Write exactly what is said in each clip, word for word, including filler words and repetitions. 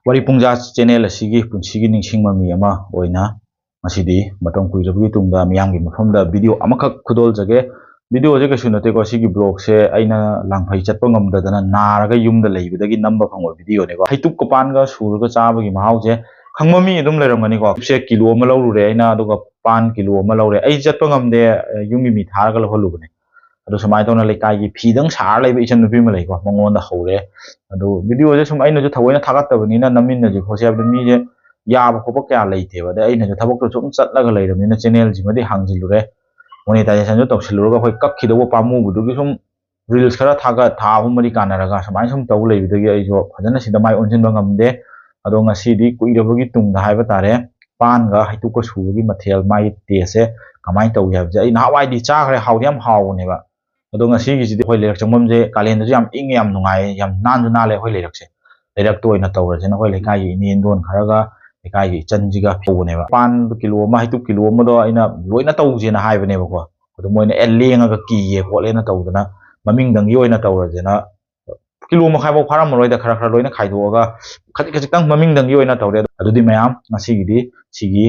ꯋꯥꯔꯤ ꯄꯨꯡꯖꯥ ꯆꯦꯅꯦꯜ ꯑꯁꯤꯒꯤ ꯄꯨꯟꯁꯤꯒꯤ ꯅꯤꯡꯁꯤꯡ ꯃꯃꯤ ꯑꯃ ꯑꯣꯏꯅ ꯉꯁꯤꯗꯤ ꯃꯇꯝ ꯀꯨꯏꯔꯕꯒꯤ ꯇꯨꯡꯗ ꯃꯤꯌꯥꯝꯒꯤ ꯃꯐꯝꯗ ꯚꯤꯗꯤꯑꯣ ꯑꯃꯈꯛ ꯈꯨꯗꯣꯜꯖꯒꯦ꯫ ꯚꯤꯗꯤꯑꯣꯁꯦ ꯀꯩꯁꯨ ꯅꯠꯇꯦꯀꯣ, ꯁꯤꯒꯤ ꯕ꯭ꯂꯣꯒꯁꯦ ꯑꯩꯅ ꯂꯥꯡꯐꯩ ꯆꯠꯄ ꯉꯝꯗꯗꯅ ꯅꯥꯔꯒ ꯌꯨꯝꯗ ꯂꯩꯕꯗꯒꯤ ꯅꯝꯕ ꯐꯪꯕ ꯚꯤꯗꯤꯑꯣꯅꯦꯀꯣ꯫ ꯍꯩꯇꯨꯞꯀ ꯄꯥꯟꯒ ꯁꯨꯔꯒ ꯆꯥꯕꯒꯤ ꯃꯍꯥꯎꯁꯦ ꯈꯪꯕ ꯃꯤ ꯑꯗꯨꯝ ꯂꯩꯔꯝꯒꯅꯤꯀꯣ꯫ ꯁꯦ ꯀꯤꯂꯣ ꯑꯃ ꯂꯧꯔꯨꯔꯦ ꯑꯩꯅ, ꯑꯗꯨꯒ ꯄꯥꯟ ꯀꯤꯂꯣ ꯑꯃ ꯂꯧꯔꯦ꯫ ꯑꯩ ꯆꯠꯄ ꯉꯝꯗꯦ, ꯌꯨꯝꯒꯤ ꯃꯤ ꯊꯥꯔꯒ ꯂꯧꯍꯜꯂꯨꯕꯅꯦ꯫ ꯑꯗꯣ ꯁꯨꯃꯥꯏꯅ ꯇꯧꯅ ꯂꯩꯀꯥꯏꯒꯤ ꯐꯤꯗꯪ ꯁꯥꯔ ꯂꯩꯕ ꯏꯆꯟ ꯅꯨꯄꯤ ꯑꯃ ꯂꯩꯀꯣ, ꯃꯉꯣꯟꯗ ꯍꯧꯔꯦ꯫ ꯑꯗꯨ ꯚꯤꯗꯤꯑꯣꯁꯦ ꯁꯨꯝ ꯑꯩꯅꯁꯨ ꯊꯑꯣꯏꯅ ꯊꯥꯒꯠꯇꯕꯅꯤꯅ ꯅꯝꯃꯤꯟꯅꯁꯤ ꯈꯣꯠꯁꯤ ꯍꯥꯏꯕꯗ ꯃꯤꯁꯦ ꯌꯥꯕ ꯈꯣꯠꯄ ꯀꯌꯥ ꯂꯩꯇꯦꯕ꯫ ꯑꯗꯩ ꯑꯩꯅꯁꯨ ꯊꯕꯛꯇꯣ ꯁꯨꯝ ꯆꯠꯂꯒ ꯂꯩꯔꯕꯅꯤꯅ ꯆꯦꯅꯦꯜꯁꯤꯃꯗꯤ ꯍꯥꯡꯖꯤꯜꯂꯨꯔꯦ꯫ ꯃꯣꯅꯦꯇꯥꯏꯖꯦꯁꯟꯁꯨ ꯇꯧꯁꯤꯜꯂꯨꯔꯒ ꯑꯩꯈꯣꯏ ꯀꯛꯈꯤꯗꯧꯕ ꯄꯥꯝꯃꯨꯕꯗꯨꯒꯤ ꯁꯨꯝ ꯔꯤꯜꯁ ꯈꯔ ꯊꯥꯒꯠ, ꯊꯥ ꯑꯍꯨꯝ ꯃꯔꯤ ꯀꯥꯟꯅꯔꯒ ꯁꯨꯃꯥꯏꯅ ꯁꯨꯝ ꯇꯧ ꯂꯩꯕꯗꯒꯤ ꯑꯩꯁꯨ ꯐꯖꯅ ꯁꯤꯗ ꯃꯥꯏ ꯑꯣꯟꯁꯤꯟꯕ ꯉꯝꯗꯦ꯫ ꯑꯗꯣ ꯉꯁꯤꯗꯤ ꯀꯨꯏꯔꯕꯒꯤ ꯇꯨꯡꯗ ꯍꯥꯏꯕ ꯇꯥꯔꯦ, ꯄꯥꯟꯒ ꯍꯩꯇꯨꯞꯀ ꯁꯨꯕꯒꯤ ꯃꯊꯦꯜ, ꯃꯥꯒꯤ ꯇꯦꯁꯁꯦ ꯀꯃꯥꯏꯅ ꯇꯧꯏ ꯍꯥꯏꯕꯁꯦ ꯑꯩ ꯅꯍꯥꯟꯋꯥꯏꯗꯤ ꯆꯥꯈ꯭ꯔꯦ, ꯍꯥꯎꯗꯤ ꯌꯥꯝ ꯍꯥꯎꯕꯅꯦꯕ꯫ ꯑꯗꯣ ꯉꯁꯤꯒꯤꯁꯤꯗꯤ ꯑꯩꯈꯣꯏ ꯂꯩꯔꯛ ꯆꯪꯐꯝꯁꯦ ꯀꯥꯂꯦꯟꯗꯁꯨ ꯌꯥꯝ ꯏꯪꯉꯦ, ꯌꯥꯝ ꯅꯨꯡꯉꯥꯏꯌꯦ, ꯌꯥꯝ ꯅꯥꯟꯁꯨ ꯅꯥꯜꯂꯦ ꯑꯩꯈꯣꯏ ꯂꯩꯔꯛꯁꯦ꯫ ꯂꯩꯔꯛꯇ ꯑꯣꯏꯅ ꯇꯧꯔꯁꯦꯅ ꯑꯩꯈꯣꯏ ꯂꯩꯀꯥꯏꯒꯤ ꯏꯅꯦ ꯏꯟꯗꯣꯟ ꯈꯔꯒ ꯂꯩꯀꯥꯏꯒꯤ ꯏꯆꯟꯁꯤꯒ ꯇꯧꯕꯅꯦꯕ꯫ ꯄꯥꯟꯗꯣ ꯀꯤꯂꯣ ꯑꯃ, ꯍꯩꯇꯨꯞ ꯀꯤꯂꯣ ꯑꯃꯗꯣ ꯑꯩꯅ ꯂꯣꯏꯅ ꯇꯧꯁꯦꯅ ꯍꯥꯏꯕꯅꯦꯕꯀꯣ꯫ ꯑꯗꯣ ꯃꯣꯏꯅ "ꯑꯦ, ꯂꯦꯡꯉꯒ ꯀꯤꯌꯦ ꯈꯣꯠꯂꯦꯅ" ꯇꯧꯗꯅ ꯃꯃꯤꯡꯗꯪꯒꯤ ꯑꯣꯏꯅ ꯇꯧꯔꯁꯦꯅ, ꯀꯤꯂꯣ ꯃꯈꯥꯏ ꯐꯥꯎ ꯐꯥꯔꯝꯃꯔꯣꯏꯗ, ꯈꯔ ꯈꯔ ꯂꯣꯏꯅ ꯈꯥꯏꯗꯣꯛꯑꯒ ꯈꯖꯤꯛ ꯈꯖꯤꯛꯇꯪ ꯃꯃꯤꯡꯗꯪꯒꯤ ꯑꯣꯏꯅ ꯇꯧꯔꯦ꯫ ꯑꯗꯨꯗꯤ ꯃꯌꯥꯝ, ꯉꯁꯤꯒꯤꯗꯤ ꯁꯤꯒꯤ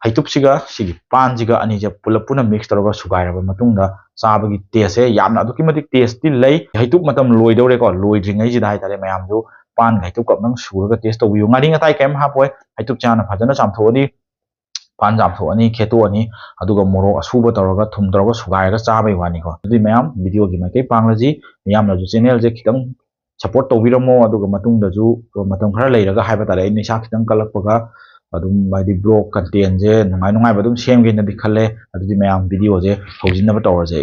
ꯍꯩꯇꯨꯞꯁꯤꯒ ꯁꯤꯒꯤ ꯄꯥꯟꯁꯤꯒ ꯑꯅꯤꯁꯦ ꯄꯨꯂꯞ ꯄꯨꯟꯅ ꯃꯤꯛꯁ ꯇꯧꯔꯒ ꯁꯨꯒꯥꯏꯔꯕ ꯃꯇꯨꯡꯗ ꯆꯥꯕꯒꯤ ꯇꯦꯁꯁꯦ ꯌꯥꯝꯅ ꯑꯗꯨꯛꯀꯤ ꯃꯇꯤꯛ ꯇꯦꯁꯇꯤ ꯂꯩ꯫ ꯍꯩꯇꯨꯞ ꯃꯇꯝ ꯂꯣꯏꯗꯧꯔꯦꯀꯣ, ꯂꯣꯏꯗ꯭ꯔꯤꯉꯩꯁꯤꯗ ꯍꯥꯏꯇꯥꯔꯦ, ꯃꯌꯥꯝꯁꯨ ꯄꯥꯟꯒ ꯍꯩꯇꯨꯞꯀ ꯑꯝꯇꯪ ꯁꯨꯔꯒ ꯇꯦꯁ ꯇꯧꯕꯤꯌꯨ꯫ ꯉꯥꯔꯤ ꯉꯇꯥꯏ ꯀꯩꯝ ꯍꯥꯞꯄꯣꯏ, ꯍꯩꯇꯨꯞꯁꯦ ꯍꯥꯟꯅ ꯐꯖꯅ ꯆꯥꯝꯊꯣꯛꯑꯅꯤ, ꯄꯥꯟ ꯆꯥꯝꯊꯣꯛꯑꯅꯤ, ꯈꯦꯠꯇꯣꯛꯑꯅꯤ, ꯑꯗꯨꯒ ꯃꯣꯔꯣꯛ ꯑꯁꯨꯕ ꯇꯧꯔꯒ, ꯊꯨꯝ ꯇꯧꯔꯒ ꯁꯨꯒꯥꯏꯔꯒ ꯆꯥꯕꯩ ꯋꯥꯅꯤꯀꯣ꯫ ꯑꯗꯨꯗꯤ ꯃꯌꯥꯝ, ꯚꯤꯗꯤꯑꯣꯒꯤ ꯃꯥꯏꯀꯩ ꯄꯥꯡꯂꯁꯤ꯫ ꯃꯤꯌꯥꯝꯅꯁꯨ ꯆꯦꯅꯦꯜꯁꯦ ꯈꯤꯇꯪ ꯁꯞꯄꯣꯔꯠ ꯇꯧꯕꯤꯔꯝꯃꯣ, ꯑꯗꯨꯒ ꯃꯇꯨꯡꯗꯁꯨ ꯃꯇꯝ ꯈꯔ ꯂꯩꯔꯒ ꯍꯥꯏꯕ ꯇꯥꯔꯦ, ꯑꯩꯅ ꯏꯁꯥ ꯈꯤꯇꯪ ꯀꯜꯂꯛꯄꯒ ꯑꯗꯨꯝ, ꯍꯥꯏꯗꯤ, ꯕ꯭ꯂꯣꯒ ꯀꯟꯇꯦꯟꯁꯦ ꯅꯨꯡꯉꯥꯏ ꯅꯨꯡꯉꯥꯏꯕ ꯑꯗꯨꯝ ꯁꯦꯝꯒꯦꯅꯗꯤ ꯈꯜꯂꯦ꯫ ꯑꯗꯨꯗꯤ ꯃꯌꯥꯝ, ꯚꯤꯗꯤꯑꯣꯁꯦ ꯍꯧꯖꯤꯟꯅꯕ ꯇꯧꯔꯁꯦ꯫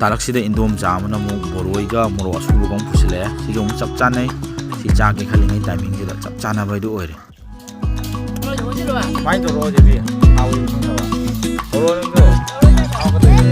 ꯇꯥꯂꯛꯁꯤꯗ ꯏꯟꯗꯣꯝꯆꯥ ꯑꯃꯅ ꯑꯃꯨꯛ ꯕꯣꯔꯣꯏꯒ ꯃꯣꯔꯣꯛ ꯑꯁꯨꯕꯒ ꯑꯃꯨꯛ ꯄꯨꯁꯤꯜꯂꯛꯑꯦ꯫ ꯁꯤꯁꯨ ꯑꯃꯨꯛ ꯆꯞ ꯆꯥꯅꯩ꯫ ꯁꯤ ꯆꯥꯒꯦ ꯈꯜꯂꯤꯉꯩ timingꯁꯤꯗ ꯆꯞ ꯆꯥꯟꯅꯕ ꯍꯥꯏꯗꯨ ꯑꯣꯏꯔꯦ꯫ ꯁꯨꯃꯥꯏꯅ ꯇꯧꯔꯣ ꯑꯗꯨꯗꯤ꯫ ꯍꯥꯎꯕ ꯈꯪꯗꯕ꯫ ꯕꯣꯔꯣꯏ ꯅꯪꯁꯨ꯫ ꯍꯥꯎꯒꯗꯣꯏꯅꯦ꯫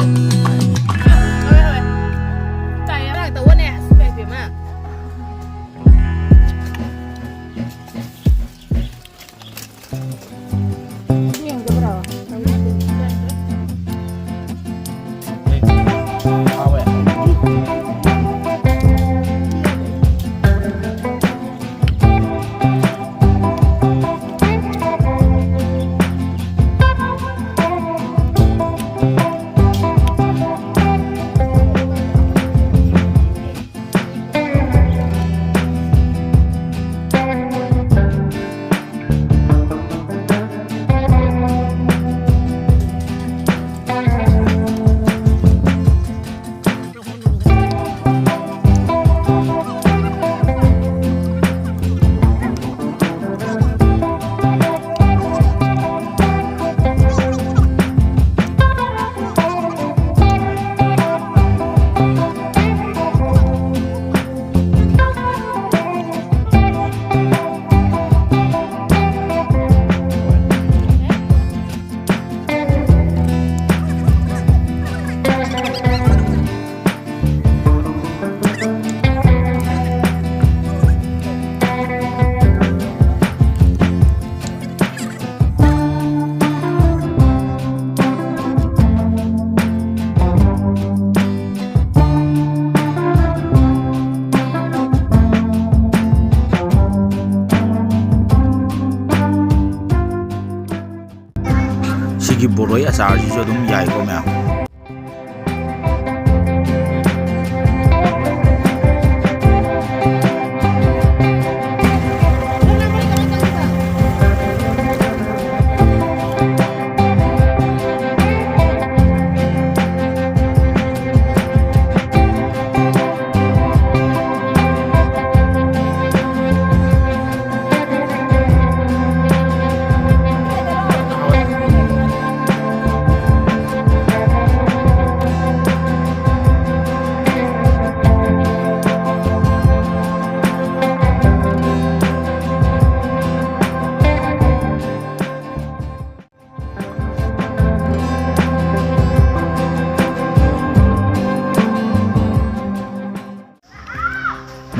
ꯁꯤꯒꯤ ꯕꯣꯔꯣꯏ ꯑꯆꯥꯔꯁꯤꯁꯨ ꯑꯗꯨꯝ ꯌꯥꯏꯀꯣ ꯃꯌꯥꯝ꯫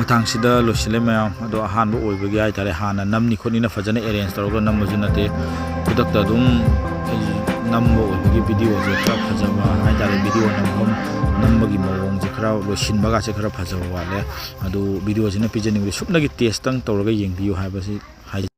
ꯃꯇꯥꯡꯁꯤꯗ ꯂꯣꯏꯁꯤꯜꯂꯦ ꯃꯌꯥꯝ꯫ ꯑꯗꯣ ꯑꯍꯥꯟꯕ ꯑꯣꯏꯕꯒꯤ ꯍꯥꯏꯇꯥꯔꯦ, ꯍꯥꯟꯅ ꯅꯝꯅꯤ ꯈꯣꯠꯅꯤꯅ ꯐꯖꯅ arrange ꯇꯧꯔꯒ ꯅꯝꯕꯁꯨ ꯅꯠꯇꯦ, ꯈꯨꯗꯛꯇ ꯑꯗꯨꯝ ꯑꯩ ꯅꯝꯕ ꯑꯣꯏꯕꯒꯤ videoꯁꯦ ꯈꯔ ꯐꯖꯕ ꯍꯥꯏꯇꯥꯔꯦ, video ꯅꯝꯐꯝ, ꯅꯝꯕꯒꯤ ꯃꯑꯣꯡꯁꯦ ꯈꯔ ꯂꯣꯏꯁꯤꯟꯕꯒꯁꯦ ꯈꯔ ꯐꯖꯕ ꯋꯥꯠꯂꯦ꯫ ꯑꯗꯨ videoꯁꯤꯅ ꯄꯤꯖꯅꯤꯡꯕꯗꯤ ꯁꯨꯞꯅꯒꯤ testꯇꯪ ꯇꯧꯔꯒ ꯌꯦꯡꯕꯤꯌꯨ ꯍꯥꯏꯕꯁꯤ ꯍꯥꯏꯖ-